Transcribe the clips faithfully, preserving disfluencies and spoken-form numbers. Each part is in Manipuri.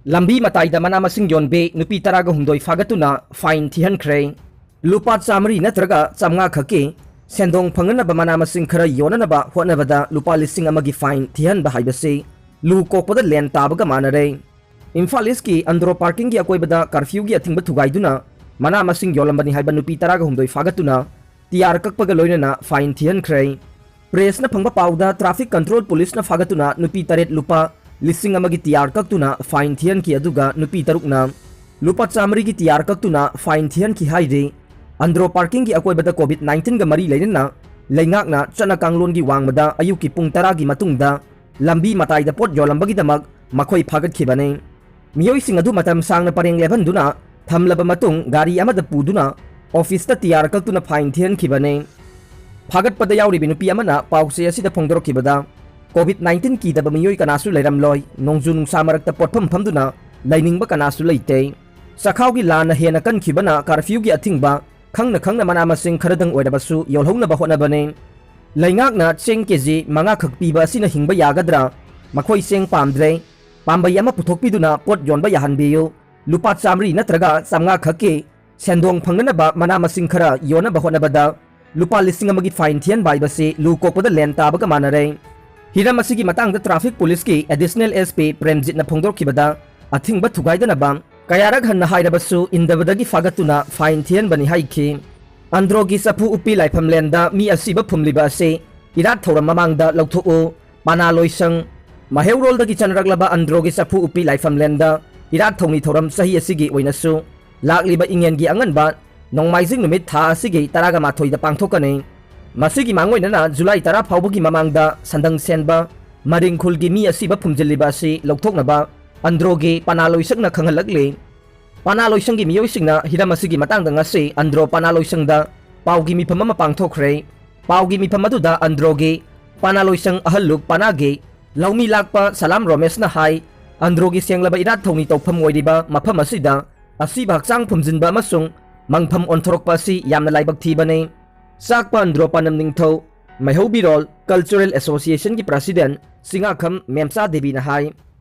ꯂꯝꯕꯤ ꯃꯇꯥꯏꯗ ꯃꯅꯥ ꯃꯁꯤꯡ ꯌꯣꯟꯕꯤ ꯅꯨꯄꯤ ꯇꯔꯥꯒ ꯍꯨꯝꯗꯣꯏ ꯐꯥꯒꯠꯇꯨꯅ ꯐꯥꯏꯟ ꯊꯤꯍꯟꯈ꯭ꯔꯦ꯫ ꯂꯨꯄꯥ ꯆꯥꯃꯔꯤ ꯅꯠꯇ꯭ꯔꯒ ꯆꯥꯃꯉꯥ ꯈꯛꯀꯤ ꯁꯦꯟꯗꯣꯡ ꯐꯪꯅꯅꯕ ꯃꯅꯥ ꯃꯁꯤꯡ ꯈꯔ ꯌꯣꯟꯅꯅꯕ ꯍꯣꯠꯅꯕꯗ ꯂꯨꯄꯥ ꯂꯤꯁꯤꯡ ꯑꯃꯒꯤ ꯐꯥꯏꯟ ꯊꯤꯍꯟꯕ ꯍꯥꯏꯕꯁꯤ ꯂꯨ ꯀꯣꯛꯄꯗ ꯂꯦꯟ ꯇꯥꯕꯒ ꯃꯥꯟꯅꯔꯦ꯫ ꯏꯝꯐꯥꯜ ꯏꯁꯀꯤ ꯑꯟꯗ꯭ꯔꯣ ꯄꯥꯔꯀꯤꯡꯒꯤ ꯑꯀꯣꯏꯕꯗ ꯀꯔꯐ꯭ꯌꯨꯒꯤ ꯑꯊꯤꯡꯕ ꯊꯨꯒꯥꯏꯗꯨꯅ ꯃꯅꯥ ꯃꯁꯤꯡ ꯌꯣꯜꯂꯝꯕꯅꯤ ꯍꯥꯏꯕ ꯅꯨꯄꯤ ꯇꯔꯥꯒ ꯍꯨꯝꯗꯣꯏ ꯐꯥꯒꯠꯇꯨꯅ ꯇꯤꯌꯥꯔ ꯀꯛꯄꯒ ꯂꯣꯏꯅꯅ ꯐꯥꯏꯟ ꯊꯤꯍꯟꯈ꯭ꯔꯦ꯫ ꯄ꯭ꯔꯦꯁꯅ ꯐꯪꯕ ꯄꯥꯎꯗ ꯇ꯭ꯔꯥꯐꯤꯛ ꯀꯟꯇ꯭ꯔꯣꯜ ꯄꯨꯂꯤꯁꯅ ꯐꯥꯒꯠꯇꯨꯅ ꯅꯨꯄꯤ ꯇꯔꯦꯠ ꯂꯨꯄꯥ ꯂꯤꯁꯤꯡ ꯑꯃꯒꯤ ꯇꯤꯌꯥꯔ ꯀꯛꯇꯨꯅ ꯐꯥꯏꯟ ꯊꯤꯍꯟꯈꯤ, ꯑꯗꯨꯒ ꯅꯨꯄꯤ ꯇꯔꯨꯛꯅ ꯂꯨꯄꯥ ꯆꯥꯃꯔꯤꯒꯤ ꯇꯤꯌꯥꯔ ꯀꯛꯇꯨꯅ ꯐꯥꯏꯟ ꯊꯤꯍꯟꯈꯤ ꯍꯥꯏꯔꯤ꯫ ꯑꯟꯗ꯭ꯔꯣ ꯄꯥꯔꯀꯤꯡꯒꯤ ꯑꯀꯣꯏꯕꯗ ꯀꯣꯚꯤꯗ ꯅꯥꯏꯟꯇꯤꯟꯒ ꯃꯔꯤ ꯂꯩꯅꯅ ꯂꯩꯉꯥꯛꯅ ꯆꯠꯅ ꯀꯥꯡꯂꯣꯟꯒꯤ ꯋꯥꯡꯃꯗ ꯑꯌꯨꯛꯀꯤ ꯄꯨꯡ ꯇꯔꯥꯒꯤ ꯃꯇꯨꯡꯗ ꯂꯝꯕꯤ ꯃꯇꯥꯏꯗ ꯄꯣꯠ ꯌꯣꯜꯂꯝꯕꯒꯤꯗꯃꯛ ꯃꯈꯣꯏ ꯐꯥꯒꯠꯈꯤꯕꯅꯤ꯫ ꯃꯤꯑꯣꯏꯁꯤꯡ ꯑꯗꯨ ꯃꯇꯝ ꯁꯥꯡꯅ ꯄꯔꯦꯡ ꯂꯦꯞꯍꯟꯗꯨꯅ ꯊꯝꯂꯕ ꯃꯇꯨꯡ ꯒꯥꯔꯤ ꯑꯃꯗ ꯄꯨꯗꯨꯅ ꯑꯣꯐꯤꯁꯇ ꯇꯤꯌꯥꯔ ꯀꯛꯇꯨꯅ ꯐꯥꯏꯟ ꯊꯤꯍꯟꯈꯤꯕꯅꯤ꯫ ꯐꯥꯒꯠꯄꯗ ꯌꯥꯎꯔꯤꯕ ꯅꯨꯄꯤ ꯑꯃꯅ ꯄꯥꯎꯆꯦ ꯑꯁꯤꯗ ꯐꯣꯡꯗꯣꯔꯛꯈꯤꯕꯗ, ꯀꯣꯚꯤꯗ ꯅꯥꯏꯟꯇꯤꯟ ꯀꯤꯗꯕ ꯃꯤꯑꯣꯏ ꯀꯅꯥꯁꯨ ꯂꯩꯔꯝꯂꯣꯏ, ꯅꯣꯡꯖꯨ ꯅꯨꯡꯁꯥ ꯃꯔꯛꯇ ꯄꯣꯠꯐꯝ ꯐꯝꯗꯨꯅ ꯂꯩꯅꯤꯡꯕ ꯀꯅꯥꯁꯨ ꯂꯩꯇꯦ꯫ ꯆꯈꯥꯎꯒꯤ ꯂꯥꯟꯅ ꯍꯦꯟꯅ ꯀꯟꯈꯤꯕꯅ ꯀꯥꯔꯐ꯭ꯌꯨꯒꯤ ꯑꯊꯤꯡꯕ ꯈꯪꯅ ꯈꯪꯅ ꯃꯅꯥ ꯃꯁꯤꯡ ꯈꯔꯗꯪ ꯑꯣꯏꯔꯕꯁꯨ ꯌꯣꯜꯍꯧꯅꯕ ꯍꯣꯠꯅꯕꯅꯤ꯫ ꯂꯩꯉꯥꯛꯅ ꯆꯦꯡ ꯀꯦꯖꯤ ꯃꯉꯥ ꯈꯛ ꯄꯤꯕ ꯑꯁꯤꯅ ꯍꯤꯡꯕ ꯌꯥꯒꯗ꯭ꯔꯥ? ꯃꯈꯣꯏ ꯆꯦꯡ ꯄꯥꯝꯗ꯭ꯔꯦ꯫ ꯄꯥꯝꯕꯩ ꯑꯃ ꯄꯨꯊꯣꯛꯄꯤꯗꯨꯅ ꯄꯣꯠ ꯌꯣꯟꯕ ꯌꯥꯍꯟꯕꯤꯌꯨ꯫ ꯂꯨꯄꯥ ꯆꯥꯃꯔꯤ ꯅꯠꯇ꯭ꯔꯒ ꯆꯥꯃꯉꯥ ꯈꯛꯀꯤ ꯁꯦꯟꯗꯣꯡ ꯐꯪꯅꯅꯕ ꯃꯅꯥ ꯃꯁꯤꯡ ꯈꯔ ꯌꯣꯟꯅꯕ ꯍꯣꯠꯅꯕꯗ ꯂꯨꯄꯥ ꯂꯤꯁꯤꯡ ꯑꯃꯒꯤ ꯐꯥꯏꯟ ꯊꯤꯍꯟꯕ ꯍꯥꯏꯕꯁꯤ ꯂꯨ ꯀꯣꯛꯄꯗ ꯂꯦꯟ ꯇꯥꯕꯒ ꯃꯥꯟꯅꯔꯦ꯫ ꯍꯤꯔꯝ ꯑꯁꯤꯒꯤ ꯃꯇꯥꯡꯗ ꯇ꯭ꯔꯥꯐꯤꯛ ꯄꯨꯂꯤꯁꯀꯤ ꯑꯦꯗꯤꯁꯅꯦꯜ ꯑꯦꯁ ꯄꯤ ꯄ꯭ꯔꯦꯝꯖꯤꯠꯅ ꯐꯣꯡꯗꯣꯔꯛꯈꯤꯕꯗ, ꯑꯊꯤꯡꯕ ꯊꯨꯒꯥꯏꯗꯅꯕ ꯀꯌꯥꯔꯛ ꯍꯟꯅ ꯍꯥꯏꯔꯕꯁꯨ ꯏꯟꯗꯕꯗꯒꯤ ꯐꯥꯒꯠꯇꯨꯅ ꯐꯥꯏꯟ ꯊꯤꯍꯟꯕꯅꯤ ꯍꯥꯏꯈꯤ꯫ ꯑꯟꯗ꯭ꯔꯣꯒꯤ ꯆꯐꯨ ꯎꯞꯄꯤ ꯂꯥꯏꯐꯝꯂꯦꯟꯗ ꯃꯤ ꯑꯁꯤꯕ ꯐꯨꯝꯂꯤꯕ ꯑꯁꯤ ꯏꯔꯥꯠ ꯊꯧꯔꯝ ꯃꯃꯥꯡꯗ ꯂꯧꯊꯣꯛꯎ꯫ ꯄꯥꯅꯥ ꯂꯣꯏꯁꯪ꯫ ꯃꯍꯩꯔꯣꯜꯗꯒꯤ ꯆꯠꯅꯔꯛꯂꯕ ꯑꯟꯗ꯭ꯔꯣꯒꯤ ꯆꯐꯨ ꯎꯞꯄꯤ ꯂꯥꯏꯐꯝꯂꯦꯟꯗ ꯏꯔꯥꯠ ꯊꯧꯅꯤ ꯊꯧꯔꯝ ꯆꯍꯤ ꯑꯁꯤꯒꯤ ꯑꯣꯏꯅꯁꯨ ꯂꯥꯛꯂꯤꯕ ꯏꯉꯦꯟꯒꯤ ꯑꯉꯟꯕ ꯅꯣꯡꯃꯥꯏꯖꯤꯡ ꯅꯨꯃꯤꯠ ꯊꯥ ꯑꯁꯤꯒꯤ ꯇꯔꯥꯒ ꯃꯥꯊꯣꯏꯗ ꯄꯥꯡꯊꯣꯛꯀꯅꯤ꯫ ꯃꯁꯤꯒꯤ ꯃꯥꯡꯑꯣꯏꯅꯅ ꯖꯨꯂꯥꯏ ꯇꯔꯥ ꯐꯥꯎꯕꯒꯤ ꯃꯃꯥꯡꯗ ꯁꯟꯗꯪ ꯁꯦꯟꯕ, ꯃꯔꯤꯡ ꯈꯨꯜꯒꯤ ꯃꯤ ꯑꯁꯤꯕ ꯐꯨꯝꯖꯤꯜꯂꯤꯕ ꯑꯁꯤ ꯂꯧꯊꯣꯛꯅꯕ ꯑꯟꯗ꯭ꯔꯣꯒꯤ ꯄꯥꯅꯥ ꯂꯣꯏꯁꯪꯅ ꯈꯪꯍꯜꯂꯛꯂꯤ꯫ ꯄꯥꯅꯥ ꯂꯣꯏꯁꯪꯒꯤ ꯃꯤꯑꯣꯏꯁꯤꯡꯅ ꯍꯤꯔꯝ ꯑꯁꯤꯒꯤ ꯃꯇꯥꯡꯗ ꯉꯁꯤ ꯑꯟꯗ꯭ꯔꯣ ꯄꯥꯅꯥ ꯂꯣꯏꯁꯪꯗ ꯄꯥꯎꯒꯤ ꯃꯤꯐꯝ ꯑꯃ ꯄꯥꯡꯊꯣꯛꯈ꯭ꯔꯦ꯫ ꯄꯥꯎꯒꯤ ꯃꯤꯐꯝ ꯑꯗꯨꯗ ꯑꯟꯗ꯭ꯔꯣꯒꯤ ꯄꯥꯅꯥ ꯂꯣꯏꯁꯪ ꯑꯍꯜꯂꯨꯞ ꯄꯥꯅꯥꯒꯤ ꯂꯧꯃꯤ ꯂꯥꯛꯄ ꯁꯂꯥꯝ ꯔꯣꯃꯦꯁꯅ ꯍꯥꯏ, ꯑꯟꯗ꯭ꯔꯣꯒꯤ ꯁꯦꯡꯂꯕ ꯏꯔꯥꯠ ꯊꯧꯅꯤ ꯇꯧꯐꯝ ꯑꯣꯏꯔꯤꯕ ꯃꯐꯝ ꯑꯁꯤꯗ ꯑꯁꯤꯕ ꯍꯛꯆꯥꯡ ꯐꯨꯝꯖꯤꯟꯕ ꯑꯃꯁꯨꯡ ꯃꯪꯐꯝ ꯑꯣꯟꯊꯣꯔꯛꯄ ꯑꯁꯤ ꯌꯥꯝꯅ ꯂꯥꯏꯕꯛ ꯊꯤꯕꯅꯤ꯫ ꯆꯥꯛꯄ ꯑꯟꯗ꯭ꯔꯣ ꯄꯥꯟꯗꯝ ꯅꯤꯡꯊꯧ ꯃꯩꯍꯧꯕꯤꯔꯣꯜ ꯀꯜꯆꯔꯦꯜ ꯑꯦꯁꯣꯁꯤꯌꯦꯁꯟꯒꯤ ꯄ꯭ꯔꯁꯤꯗꯦꯟ ꯆꯤꯉꯥꯈꯝ ꯃꯦꯝꯆꯥ ꯗꯦꯕꯤꯅ ꯍꯥꯏ,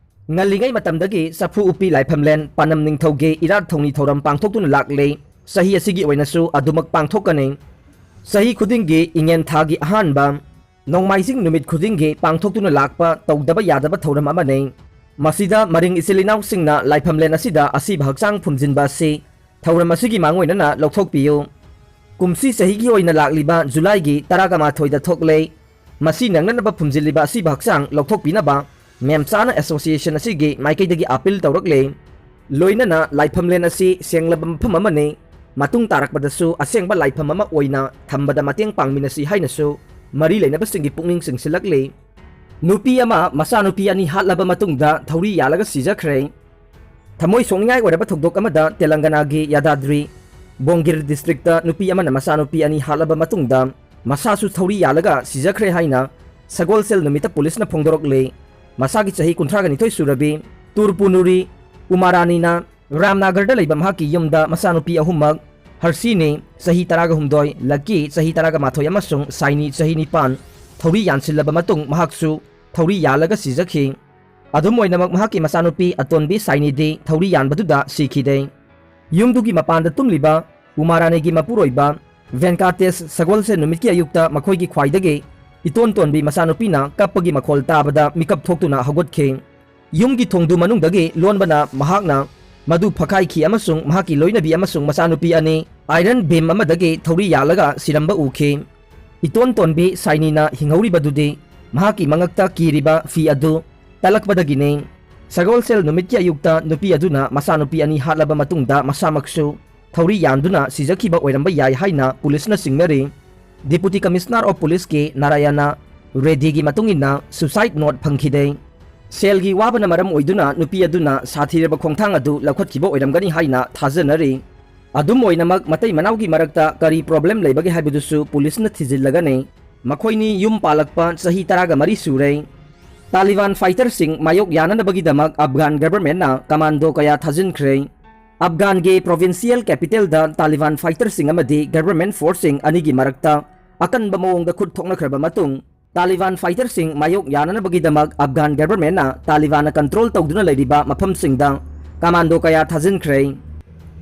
ꯉꯜꯂꯤꯉꯩ ꯃꯇꯝꯗꯒꯤ ꯆꯐꯨ ꯎꯞꯄꯤ ꯂꯥꯏꯐꯝꯂꯦꯟ ꯄꯥꯟꯅꯝ ꯅꯤꯡꯊꯧꯒꯤ ꯏꯔꯥꯠ ꯊꯧꯅꯤ ꯊꯧꯔꯝ ꯄꯥꯡꯊꯣꯛꯇꯨꯅ ꯂꯥꯛꯂꯤ꯫ ꯆꯍꯤ ꯑꯁꯤꯒꯤ ꯑꯣꯏꯅꯁꯨ ꯑꯗꯨꯃꯛ ꯄꯥꯡꯊꯣꯛꯀꯅꯤ꯫ ꯆꯍꯤ ꯈꯨꯗꯤꯡꯒꯤ ꯏꯉꯦꯟ ꯊꯥꯒꯤ ꯑꯍꯥꯟꯕ ꯅꯣꯡꯃꯥꯏꯖꯤꯡ ꯅꯨꯃꯤꯠ ꯈꯨꯗꯤꯡꯒꯤ ꯄꯥꯡꯊꯣꯛꯇꯨꯅ ꯂꯥꯛꯄ ꯇꯧꯗꯕ ꯌꯥꯗꯕ ꯊꯧꯔꯝ ꯑꯃꯅꯤ꯫ ꯃꯁꯤꯗ ꯃꯔꯤꯡ ꯏꯆꯤꯜ ꯏꯅꯥꯎꯁꯤꯡꯅ ꯂꯥꯏꯐꯝꯂꯦꯟ ꯑꯁꯤꯗ ꯑꯁꯤꯕ ꯍꯛꯆꯥꯡ ꯐꯨꯝꯖꯤꯟꯕ ꯑꯁꯤ ꯊꯧꯔꯝ ꯑꯁꯤꯒꯤ ꯃꯥꯡꯑꯣꯏꯅꯅ ꯂꯧꯊꯣꯛꯄꯤꯌꯨ꯫ ꯀꯨꯝꯁꯤ ꯆꯍꯤꯒꯤ ꯑꯣꯏꯅ ꯂꯥꯛꯂꯤꯕ ꯖꯨꯂꯥꯏꯒꯤ ꯇꯔꯥꯒ ꯃꯥꯊꯣꯏꯗ ꯊꯣꯛꯂꯦ꯫ ꯃꯁꯤ ꯅꯪꯅꯅꯕ ꯐꯨꯝꯖꯤꯜꯂꯤꯕ ꯑꯁꯤꯕ ꯍꯛꯆꯥꯡ ꯂꯧꯊꯣꯛꯄꯤꯅꯕ ꯃꯦꯝꯆꯥꯅ ꯑꯦꯁꯣꯁꯤꯌꯦꯁꯟ ꯑꯁꯤꯒꯤ ꯃꯥꯏꯀꯩꯗꯒꯤ ꯑꯥꯄꯤꯜ ꯇꯧꯔꯛꯂꯦ꯫ ꯂꯣꯏꯅꯅ ꯂꯥꯏꯐꯝꯂꯦꯟ ꯑꯁꯤ ꯁꯦꯡꯂꯕ ꯃꯐꯝ ꯑꯃꯅꯤ꯫ ꯃꯇꯨꯡ ꯇꯥꯔꯛꯄꯗꯁꯨ ꯑꯁꯦꯡꯕ ꯂꯥꯏꯐꯝ ꯑꯃ ꯑꯣꯏꯅ ꯊꯝꯕꯗ ꯃꯇꯦꯡ ꯄꯥꯡꯃꯤꯟꯅꯁꯤ ꯍꯥꯏꯅꯁꯨ ꯃꯔꯤ ꯂꯩꯅꯕꯁꯤꯡꯒꯤ ꯄꯨꯛꯅꯤꯡ ꯆꯤꯡꯁꯤꯜꯂꯛꯂꯤ꯫ ꯅꯨꯄꯤ ꯑꯃ ꯃꯆꯥꯅꯨꯄꯤ ꯑꯅꯤ ꯍꯥꯠꯂꯕ ꯃꯇꯨꯡꯗ ꯊꯧꯔꯤ ꯌꯥꯜꯂꯒ ꯁꯤꯖꯈ꯭ꯔꯦ꯫ ꯊꯃꯣꯏ ꯁꯣꯛꯅꯤꯡꯉꯥꯏ ꯑꯣꯏꯔꯕ ꯊꯧꯗꯣꯛ ꯑꯃꯗ ꯇꯦꯂꯪꯒꯅꯥꯒꯤ ꯌꯥꯗꯥꯗ꯭ꯔꯤ ꯕꯣꯡꯒꯤꯔ ꯗꯤꯁꯇ꯭ꯔꯤꯛꯇ ꯅꯨꯄꯤ ꯑꯃꯅ ꯃꯆꯥꯅꯨꯄꯤ ꯑꯅꯤ ꯍꯥꯠꯂꯕ ꯃꯇꯨꯡꯗ ꯃꯁꯥꯁꯨ ꯊꯧꯔꯤ ꯌꯥꯜꯂꯒ ꯁꯤꯖꯈ꯭ꯔꯦ ꯍꯥꯏꯅ ꯁꯒꯣꯜꯁꯦꯜ ꯅꯨꯃꯤꯠꯇ ꯄꯨꯂꯤꯁꯅ ꯐꯣꯡꯗꯣꯔꯛꯂꯦ꯫ ꯃꯁꯥꯒꯤ ꯆꯍꯤ ꯀꯨꯟꯊ꯭ꯔꯥꯒ ꯅꯤꯊꯣꯏ ꯁꯨꯔꯕꯤ ꯇꯨꯔꯄꯨꯅꯨꯔꯤ ꯎꯃꯥꯔꯥꯅꯤꯅ ꯔꯥꯝꯅꯥꯒꯔꯗ ꯂꯩꯕ ꯃꯍꯥꯛꯀꯤ ꯌꯨꯝꯗ ꯃꯆꯥꯅꯨꯄꯤ ꯑꯍꯨꯝꯃꯛ, ꯍꯔꯁꯤꯅꯤ, ꯆꯍꯤ ꯇꯔꯥꯒ ꯍꯨꯝꯗꯣꯏ, ꯂꯛꯀꯤ, ꯆꯍꯤ ꯇꯔꯥꯒ ꯃꯥꯊꯣꯏ, ꯑꯃꯁꯨꯡ ꯁꯥꯏꯅꯤ, ꯆꯍꯤ ꯅꯤꯄꯥꯟ, ꯊꯧꯔꯤ ꯌꯥꯟꯁꯤꯜꯂꯕ ꯃꯇꯨꯡ ꯃꯍꯥꯛꯁꯨ ꯊꯧꯔꯤ ꯌꯥꯜꯂꯒ ꯁꯤꯖꯈꯤ꯫ ꯑꯗꯨꯝ ꯑꯣꯏꯅꯃꯛ, ꯃꯍꯥꯛꯀꯤ ꯃꯆꯥꯅꯨꯄꯤ ꯑꯇꯣꯟꯕꯤ ꯁꯥꯏꯅꯤꯗꯤ ꯊꯧꯔꯤ ꯌꯥꯟꯕꯗꯨꯗ ꯁꯤꯈꯤꯗꯦ꯫ ꯌꯨꯝꯗꯨꯒꯤ ꯃꯄꯥꯟꯗ ꯇꯨꯝꯂꯤꯕ ꯎꯃꯥꯔꯥꯅꯤꯒꯤ ꯃꯄꯨꯔꯣꯏꯕ ꯚꯦꯟꯀꯥꯇꯦꯁ ꯁꯒꯣꯜꯁꯦꯟ ꯅꯨꯃꯤꯠꯀꯤ ꯑꯌꯨꯛꯇ ꯃꯈꯣꯏꯒꯤ ꯈ꯭ꯋꯥꯏꯗꯒꯤ ꯏꯇꯣꯟ ꯇꯣꯟꯕꯤ ꯃꯆꯥꯅꯨꯄꯤꯅ ꯀꯞꯄꯒꯤ ꯃꯈꯣꯜ ꯇꯥꯕꯗ ꯃꯤꯀꯞ ꯊꯣꯛꯇꯨꯅ ꯍꯧꯒꯠꯈꯤ꯫ ꯌꯨꯝꯒꯤ ꯊꯣꯡꯗꯨ ꯃꯅꯨꯡꯗꯒꯤ ꯂꯣꯟꯕꯅ ꯃꯍꯥꯛꯅ ꯃꯗꯨ ꯐꯛꯈꯥꯏꯈꯤ ꯑꯃꯁꯨꯡ ꯃꯍꯥꯛꯀꯤ ꯂꯣꯏꯅꯕꯤ ꯑꯃꯁꯨꯡ ꯃꯆꯥꯅꯨꯄꯤ ꯑꯅꯤ ꯑꯥꯏꯔꯟ ꯕꯤꯝ ꯑꯃꯗꯒꯤ ꯊꯧꯔꯤ ꯌꯥꯜꯂꯒ ꯁꯤꯔꯝꯕ ꯎꯈꯤ꯫ ꯏꯇꯣꯟ ꯇꯣꯟꯕꯤ ꯁꯥꯏꯅꯤꯅ ꯍꯤꯡꯍꯧꯔꯤꯕꯗꯨꯗꯤ ꯃꯍꯥꯛꯀꯤ ꯃꯉꯛꯇ ꯀꯤꯔꯤꯕ ꯐꯤ ꯑꯗꯨ ꯇꯠꯂꯛꯄꯗꯒꯤꯅꯤ꯫ ꯁꯒꯣꯜꯁꯦꯜ ꯅꯨꯃꯤꯠꯀꯤ ꯑꯌꯨꯛꯇ ꯅꯨꯄꯤ ꯑꯗꯨꯅ ꯃꯆꯥꯅꯨꯄꯤ ꯑꯅꯤ ꯍꯥꯠꯂꯕ ꯃꯇꯨꯡꯗ ꯃꯁꯥꯃꯛꯁꯨ ꯊꯧꯔꯤ ꯌꯥꯟꯗꯨꯅ ꯁꯤꯖꯈꯤꯕ ꯑꯣꯏꯔꯝꯕ ꯌꯥꯏ ꯍꯥꯏꯅ ꯄꯨꯂꯤꯁꯅ ꯆꯤꯡꯅꯔꯤ꯫ Deputy Commissioner of Policeꯀꯤ ꯅꯥꯔꯥꯌꯥꯅ ꯔꯦꯗꯤꯒꯤ ꯃꯇꯨꯡ ꯏꯟꯅ suicide note ꯐꯪꯈꯤꯗꯦ꯫ ꯁꯦꯜꯒꯤ ꯋꯥꯕꯅ ꯃꯔꯝ ꯑꯣꯏꯗꯨꯅ ꯅꯨꯄꯤ ꯑꯗꯨꯅ ꯁꯥꯊꯤꯔꯕ ꯈꯣꯡꯊꯥꯡ ꯑꯗꯨ ꯂꯧꯈꯠꯈꯤꯕ ꯑꯣꯏꯔꯝꯒꯅꯤ ꯍꯥꯏꯅ ꯊꯥꯖꯅꯔꯤ꯫ ꯑꯗꯨꯝ ꯑꯣꯏꯅꯃꯛ, ꯃꯇꯩ ꯃꯅꯥꯎꯒꯤ ꯃꯔꯛꯇ ꯀꯔꯤ problem ꯂꯩꯕꯒꯦ ꯍꯥꯏꯕꯗꯨꯁꯨ ꯄꯨꯂꯤꯁꯅ ꯊꯤꯖꯤꯜꯂꯒꯅꯤ꯫ ꯃꯈꯣꯏꯅꯤ ꯌꯨꯝ ꯄꯥꯜꯂꯛꯄ ꯆꯍꯤ ꯇꯔꯥꯒ ꯃꯔꯤ ꯁꯨꯔꯦ꯫ ꯇꯥꯂꯤꯕꯥꯟ fighterꯁꯤꯡ ꯃꯥꯌꯣꯛ ꯌꯥꯅꯅꯕꯒꯤꯗꯃꯛ ꯑꯐꯒꯥꯟ governmentꯅ commando ꯀꯌꯥ ꯊꯥꯖꯤꯟꯈ꯭ꯔꯦ꯫ ꯑꯐꯒꯥꯟꯒꯤ provincial capitalꯗ ꯇꯥꯂꯤꯕꯥꯟ fighterꯁꯤꯡ ꯑꯃꯗꯤ government forceꯁꯤꯡ ꯑꯅꯤꯒꯤ ꯃꯔꯛꯇ ꯑꯀꯟꯕ ꯃꯑꯣꯡꯗ ꯈꯨꯠ ꯊꯣꯛꯅꯈ꯭ꯔꯕ ꯃꯇꯨꯡ, ꯇꯥꯂꯤꯕꯥꯟ ꯐꯥꯏꯇꯔꯁꯤꯡ ꯃꯥꯌꯣꯛ ꯌꯥꯅꯅꯕꯒꯤꯗꯃꯛ ꯑꯐꯒꯥꯟ ꯒꯚꯔꯟꯃꯦꯟꯠꯅ ꯇꯥꯂꯤꯕꯥꯟꯅ ꯀꯟꯇ꯭ꯔꯣꯜ ꯇꯧꯗꯨꯅ ꯂꯩꯔꯤꯕ ꯃꯐꯝꯁꯤꯡꯗ ꯀꯃꯥꯟꯗꯣ ꯀꯌꯥ ꯊꯥꯖꯤꯟꯈ꯭ꯔꯦ꯫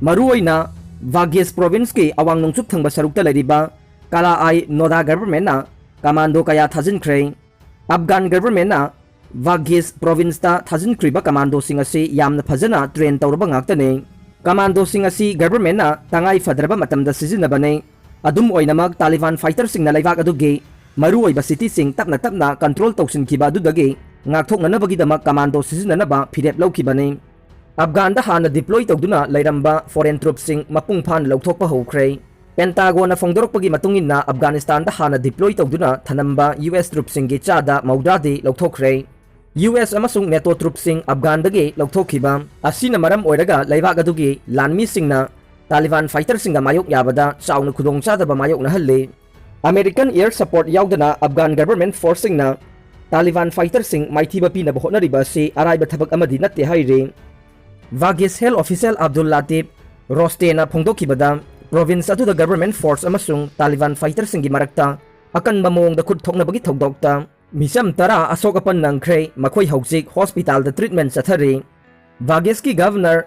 ꯃꯔꯨꯑꯣꯏꯅ ꯚꯥꯒꯤꯁ ꯄ꯭ꯔꯣꯚꯤꯟꯁꯀꯤ ꯑꯋꯥꯡ ꯅꯣꯡꯆꯨꯞ ꯊꯪꯕ ꯁꯔꯨꯛꯇ ꯂꯩꯔꯤꯕ ꯀꯥꯂꯥ ꯑꯥꯏ ꯅꯣꯗꯥ ꯒꯚꯔꯟꯃꯦꯟꯠꯅ ꯀꯃꯥꯟꯗꯣ ꯀꯌꯥ ꯊꯥꯖꯤꯟꯈ꯭ꯔꯦ꯫ ꯑꯐꯒꯥꯟ ꯒꯚꯔꯟꯃꯦꯟꯠꯅ ꯚꯥꯒꯤꯁ ꯄ꯭ꯔꯣꯚꯤꯟꯁꯇ ꯊꯥꯖꯤꯟꯈ꯭ꯔꯤꯕ ꯀꯃꯥꯟꯗꯣꯁꯤꯡ ꯑꯁꯤ ꯌꯥꯝꯅ ꯐꯖꯅ ꯇ꯭ꯔꯦꯟ ꯇꯧꯔꯕ ꯉꯥꯛꯇꯅꯤ꯫ ꯀꯃꯥꯟꯗꯣꯁꯤꯡ ꯑꯁꯤ ꯒꯚꯔꯟꯃꯦꯟꯠꯅ ꯇꯉꯥꯏ ꯐꯗ꯭ꯔꯕ ꯃꯇꯝꯗ ꯁꯤꯖꯤꯟꯅꯕꯅꯤ꯫ ꯑꯗꯨꯝ ꯑꯣꯏꯅꯃꯛ, ꯇꯥꯂꯤꯕꯥꯟ ꯐꯥꯏꯇꯔꯁꯤꯡꯅ ꯂꯩꯕꯥꯛ ꯑꯗꯨꯒꯤ ꯃꯔꯨꯑꯣꯏꯕ ꯁꯤꯇꯤꯁꯤꯡ ꯇꯞꯅ ꯇꯞꯅ ꯀꯟꯇ꯭ꯔꯣꯜ ꯇꯧꯁꯤꯟꯈꯤꯕ ꯑꯗꯨꯗꯒꯤ ꯉꯥꯛꯊꯣꯛꯅꯅꯕꯒꯤꯗꯃꯛ ꯀꯃꯥꯟꯗꯣ ꯁꯤꯖꯤꯟꯅꯅꯕ ꯐꯤꯔꯦꯞ ꯂꯧꯈꯤꯕꯅꯤ꯫ ꯑꯐꯒꯥꯟꯗ ꯍꯥꯟꯅ ꯗꯤꯄ꯭ꯂꯣꯏ ꯇꯧꯗꯨꯅ ꯂꯩꯔꯝꯕ ꯐꯣꯔꯦꯟ ꯇ꯭ꯔꯨꯞꯁꯤꯡ ꯃꯄꯨꯡ ꯐꯥꯅ ꯂꯧꯊꯣꯛꯄ ꯍꯧꯈ꯭ꯔꯦ꯫ ꯄꯦꯟꯇꯥꯒꯣꯟꯅ ꯐꯣꯡꯗꯣꯔꯛꯄꯒꯤ ꯃꯇꯨꯡ ꯏꯟꯅ, ꯑꯐꯒꯥꯅꯤꯁꯇꯥꯟꯗ ꯍꯥꯟꯅ ꯗꯤꯄ꯭ꯂꯣꯏ ꯇꯧꯗꯨꯅ ꯊꯅꯝꯕ ꯌꯨ ꯑꯦꯁ ꯇ꯭ꯔꯨꯞꯁꯤꯡꯒꯤ ꯆꯥꯗ ꯃꯧꯗ꯭ꯔꯥꯗꯤ ꯂꯧꯊꯣꯛꯈ꯭ꯔꯦ꯫ ꯌꯨ ꯑꯦꯁ ꯑꯃꯁꯨꯡ ꯅꯦꯇꯣ ꯇ꯭ꯔꯨꯞꯁꯤꯡ ꯑꯐꯒꯥꯟꯗꯒꯤ ꯂꯧꯊꯣꯛꯈꯤꯕ ꯑꯁꯤꯅ ꯃꯔꯝ ꯑꯣꯏꯔꯒ ꯂꯩꯕꯥꯛ ꯑꯗꯨꯒꯤ ꯂꯥꯟꯃꯤꯁꯤꯡꯅ ꯇꯥꯂꯤꯕꯥꯟ ꯐꯥꯏꯇꯔꯁꯤꯡꯒ ꯃꯥꯌꯣꯛ ꯌꯥꯕꯗ ꯆꯥꯎꯅ ꯈꯨꯗꯣꯡꯆꯥꯗꯕ ꯃꯥꯌꯣꯛꯅꯍꯜꯂꯤ꯫ ꯑꯃꯦꯔꯤꯀꯟ ꯑꯦꯌꯔ ꯁꯄꯣꯔꯠ ꯌꯥꯎꯗꯅ ꯑꯐꯒꯥꯟ ꯒꯚꯔꯟꯃꯦꯟꯠ ꯐꯣꯔꯁꯁꯤꯡꯅ ꯇꯥꯂꯤꯕꯥꯟ ꯐꯥꯏꯇꯔꯁꯤꯡ ꯃꯥꯏꯊꯤꯕ ꯄꯤꯅꯕ ꯍꯣꯠꯅꯔꯤꯕ ꯑꯁꯤ ꯑꯔꯥꯏꯕ ꯊꯕꯛ ꯑꯃꯗꯤ ꯅꯠꯇꯦ ꯍꯥꯏꯔꯤ꯫ ꯚꯥꯒꯤꯁ ꯍꯦꯜꯊ ꯑꯣꯐꯤꯁꯤꯌꯦꯜ ꯑꯕꯗꯨꯜ ꯂꯥꯇꯤꯐ ꯔꯣꯁꯇꯦꯅ ꯐꯣꯡꯗꯣꯛꯈꯤꯕꯗ, ꯄ꯭ꯔꯣꯚꯤꯟꯁ ꯑꯗꯨꯗ ꯒꯚꯔꯟꯃꯦꯟꯠ ꯐꯣꯔꯁ ꯑꯃꯁꯨꯡ ꯇꯥꯂꯤꯕꯥꯟ ꯐꯥꯏꯇꯔꯁꯤꯡꯒꯤ ꯃꯔꯛꯇ ꯑꯀꯟꯕ ꯃꯑꯣꯡꯗ ꯈꯨꯠ ꯊꯣꯛꯅꯕꯒꯤ ꯊꯧꯗꯣꯛꯇ ꯃꯤꯆꯝ ꯇꯔꯥ ꯑꯁꯣꯛ ꯑꯄꯟ ꯅꯪꯈ꯭ꯔꯦ, ꯃꯈꯣꯏ ꯍꯧꯖꯤꯛ ꯍꯣꯁꯄꯤꯇꯥꯜꯗ ꯇ꯭ꯔꯤꯠꯃꯦꯟꯠ ꯆꯠꯊꯔꯤ꯫ ꯚꯥꯒꯤꯁꯀꯤ ꯒꯚꯔꯅꯔ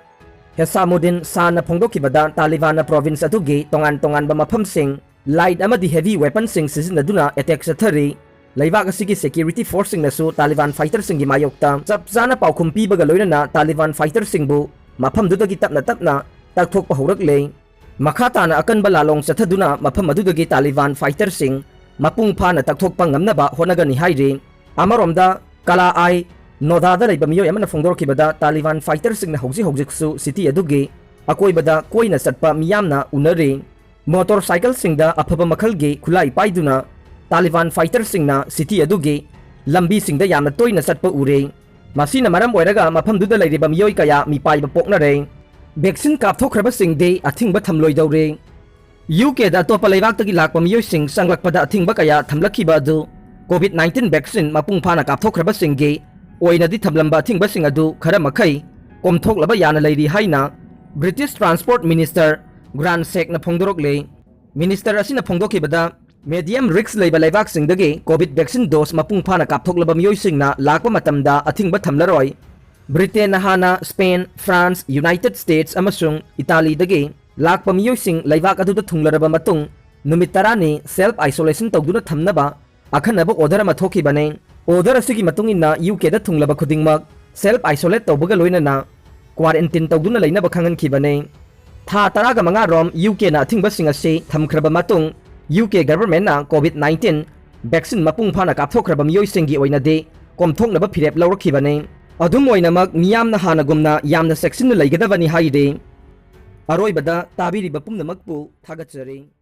ꯍꯦꯁꯥꯃꯨꯗꯤꯟ ꯁꯥꯅ ꯐꯣꯡꯗꯣꯛꯈꯤꯕꯗ, ꯇꯥꯂꯤꯕꯥꯟꯅ ꯄ꯭ꯔꯣꯚꯤꯟꯁ ꯑꯗꯨꯒꯤ ꯇꯣꯉꯥꯟ ꯇꯣꯉꯥꯟꯕ ꯃꯐꯝꯁꯤꯡ ꯂꯥꯏꯠ ꯑꯃꯗꯤ ꯍꯦꯚꯤ ꯋꯦꯄꯟꯁꯤꯡ ꯁꯤꯖꯤꯟꯅꯗꯨꯅ ꯑꯦꯇꯦꯛ ꯆꯠꯊꯔꯤ꯫ ꯂꯩꯕꯥꯛ ꯑꯁꯤꯒꯤ ꯁꯦꯀ꯭ꯌꯨꯔꯤꯇꯤ ꯐꯣꯔꯁꯁꯤꯡꯅꯁꯨ ꯇꯥꯂꯤꯕꯥꯟ ꯐꯥꯏꯇꯔꯁꯤꯡꯒꯤ ꯃꯥꯌꯣꯛꯇ ꯆꯞ ꯆꯥꯅ ꯄꯥꯎꯈꯨꯝ ꯄꯤꯕꯒ ꯂꯣꯏꯅꯅ ꯇꯥꯂꯤꯕꯥꯟ ꯐꯥꯏꯇꯔꯁꯤꯡꯕꯨ ꯃꯐꯝꯗꯨꯗꯒꯤ ꯇꯞꯅ ꯇꯞꯅ ꯇꯛꯊꯣꯛꯄ ꯍꯧꯔꯛꯂꯦ꯫ ꯃꯈꯥ ꯇꯥꯅ ꯑꯀꯟꯕ ꯂꯥꯂꯣꯡ ꯆꯠꯊꯗꯨꯅ ꯃꯐꯝ ꯑꯗꯨꯗꯒꯤ ꯇꯥꯂꯤꯕꯥꯟ ꯐꯥꯏꯇꯔꯁꯤꯡ ꯃꯄꯨꯡ ꯐꯥꯅ ꯇꯛꯊꯣꯛꯄ ꯉꯝꯅꯕ ꯍꯣꯠꯅꯒꯅꯤ ꯍꯥꯏꯔꯤ꯫ ꯑꯃꯔꯣꯝꯗ, ꯀꯂꯥ ꯑꯥꯏ ꯅꯣꯗꯥꯗ ꯂꯩꯕ ꯃꯤꯑꯣꯏ ꯑꯃꯅ ꯐꯣꯡꯗꯣꯔꯛꯈꯤꯕꯗ, ꯇꯥꯂꯤꯕꯥꯟ ꯐꯥꯏꯇꯔꯁꯤꯡꯅ ꯍꯧꯖꯤꯛ ꯍꯧꯖꯤꯛꯁꯨ ꯁꯤꯇꯤ ꯑꯗꯨꯒꯤ ꯑꯀꯣꯏꯕꯗ ꯀꯣꯏꯅ ꯆꯠꯄ ꯃꯤꯌꯥꯝꯅ ꯎꯅꯔꯤ꯫ ꯃꯣꯇꯣꯔ ꯁꯥꯏꯀꯜꯁꯤꯡꯗ ꯑꯐꯕ ꯃꯈꯜꯒꯤ ꯈꯨꯠꯂꯥꯏ ꯄꯥꯏꯗꯨꯅ ꯇꯥꯂꯤꯕꯥꯟ ꯐꯥꯏꯇꯔꯁꯤꯡꯅ ꯁꯤꯇꯤ ꯑꯗꯨꯒꯤ ꯂꯝꯕꯤꯁꯤꯡꯗ ꯌꯥꯝꯅ ꯇꯣꯏꯅ ꯆꯠꯄ ꯎꯔꯦ꯫ ꯃꯁꯤꯅ ꯃꯔꯝ ꯑꯣꯏꯔꯒ ꯃꯐꯝꯗꯨꯗ ꯂꯩꯔꯤꯕ ꯃꯤꯑꯣꯏ ꯀꯌꯥ ꯃꯤꯄꯥꯏꯕ ꯄꯣꯛꯅꯔꯦ꯫ ꯚꯦꯛꯁꯤꯟ ꯀꯥꯞꯊꯣꯛꯈ꯭ꯔꯕꯁꯤꯡꯗꯤ ꯑꯊꯤꯡꯕ ꯊꯝꯂꯣꯏꯗꯧꯔꯦ꯫ ꯌꯨ ꯀꯦꯗ ꯑꯇꯣꯞꯄ ꯂꯩꯕꯥꯛꯇꯒꯤ ꯂꯥꯛꯄ ꯃꯤꯑꯣꯏꯁꯤꯡ ꯆꯪꯂꯛꯄꯗ ꯑꯊꯤꯡꯕ ꯀꯌꯥ ꯊꯝꯂꯛꯈꯤꯕ ꯑꯗꯨ ꯀꯣꯚꯤꯗ ꯅꯥꯏꯟꯇꯤꯟ ꯚꯦꯛꯁꯤꯟ ꯃꯄꯨꯡ ꯐꯥꯅ ꯀꯥꯞꯊꯣꯛꯈ꯭ꯔꯕꯁꯤꯡꯒꯤ ꯑꯣꯏꯅꯗꯤ ꯊꯝꯂꯝꯕ ꯑꯊꯤꯡꯕꯁꯤꯡ ꯑꯗꯨ ꯈꯔ ꯃꯈꯩ ꯀꯣꯝꯊꯣꯛꯂꯕ ꯌꯥꯅ ꯂꯩꯔꯤ ꯍꯥꯏꯅ ꯕ꯭ꯔꯤꯇꯤꯁ ꯇ꯭ꯔꯥꯟꯁꯄꯣꯔꯠ ꯃꯤꯅꯤꯁꯇꯔ ꯒ꯭ꯔꯥꯟ ꯁꯦꯛꯅ ꯐꯣꯡꯗꯣꯔꯛꯂꯦ꯫ ꯃꯤꯅꯤꯁꯇꯔ ꯑꯁꯤꯅ ꯐꯣꯡꯗꯣꯛꯈꯤꯕꯗ, Medium risk ꯂꯩꯕ ꯂꯩꯕꯥꯛꯁꯤꯡꯗꯒꯤ COVID vaccine dose ꯃꯄꯨꯡ ꯐꯥꯅ ꯀꯥꯞꯊꯣꯛꯂꯕ ꯃꯤꯑꯣꯏꯁꯤꯡꯅ ꯂꯥꯛꯄ ꯃꯇꯝꯗ ꯑꯊꯤꯡꯕ ꯊꯝꯂꯔꯣꯏ꯫ ꯕ꯭ꯔꯤꯇꯦꯟꯅ ꯍꯥꯟꯅ ꯁ꯭ꯄꯦꯟ, ꯐ꯭ꯔꯥꯟꯁ, ꯌꯨꯅꯥꯏꯇꯦꯗ ꯁ꯭ꯇꯦꯠꯁ ꯑꯃꯁꯨꯡ ꯏꯇꯥꯂꯤꯗꯒꯤ ꯂꯥꯛꯄ ꯃꯤꯑꯣꯏꯁꯤꯡ ꯂꯩꯕꯥꯛ ꯑꯗꯨꯗ ꯊꯨꯡꯂꯔꯕ ꯃꯇꯨꯡ ꯅꯨꯃꯤꯠ ꯇꯔꯥꯅꯤ self isolation ꯇꯧꯗꯨꯅ ꯊꯝꯅꯕ ꯑꯈꯟꯅꯕ order ꯑꯃ ꯊꯣꯛꯈꯤꯕꯅꯤ꯫ Order ꯑꯁꯤꯒꯤ ꯃꯇꯨꯡ ꯏꯟꯅ UKꯗ ꯊꯨꯡꯂꯕ ꯈꯨꯗꯤꯡꯃꯛ self isolate ꯇꯧꯕꯒ ꯂꯣꯏꯅꯅ quarantine ꯇꯧꯗꯨꯅ ꯂꯩꯅꯕ ꯈꯪꯍꯟꯈꯤꯕꯅꯤ꯫ ꯊꯥ ꯇꯔꯥꯒ ꯃꯉꯥ ꯔꯣꯝ UKꯅ ꯑꯊꯤꯡꯕꯁꯤꯡ ꯑꯁꯤ ꯊꯝꯈ꯭ꯔꯕ ꯃꯇꯨꯡ, UK governmentꯅ COVID nineteen vaccine ꯃꯄꯨꯡ ꯐꯥꯅ ꯀꯥꯞꯊꯣꯛꯈ꯭ꯔꯕ ꯃꯤꯑꯣꯏꯁꯤꯡꯒꯤ ꯑꯣꯏꯅꯗꯤ ꯀꯣꯝꯊꯣꯛꯅꯕ ꯐꯤꯔꯦꯞ ꯂꯧꯔꯛꯈꯤꯕꯅꯤ꯫ ꯑꯗꯨꯝ ꯑꯣꯏꯅꯃꯛ, ꯃꯤꯌꯥꯝꯅ ꯍꯥꯟꯅꯒꯨꯝꯅ ꯌꯥꯝꯅ ꯆꯦꯛꯁꯤꯟꯅ ꯂꯩꯒꯗꯕꯅꯤ ꯍꯥꯏꯔꯤ꯫ ꯑꯔꯣꯏꯕꯗ ꯇꯥꯕꯤꯔꯤꯕ ꯄꯨꯝꯅꯃꯛꯄꯨ ꯊꯥꯒꯠꯆꯔꯤ꯫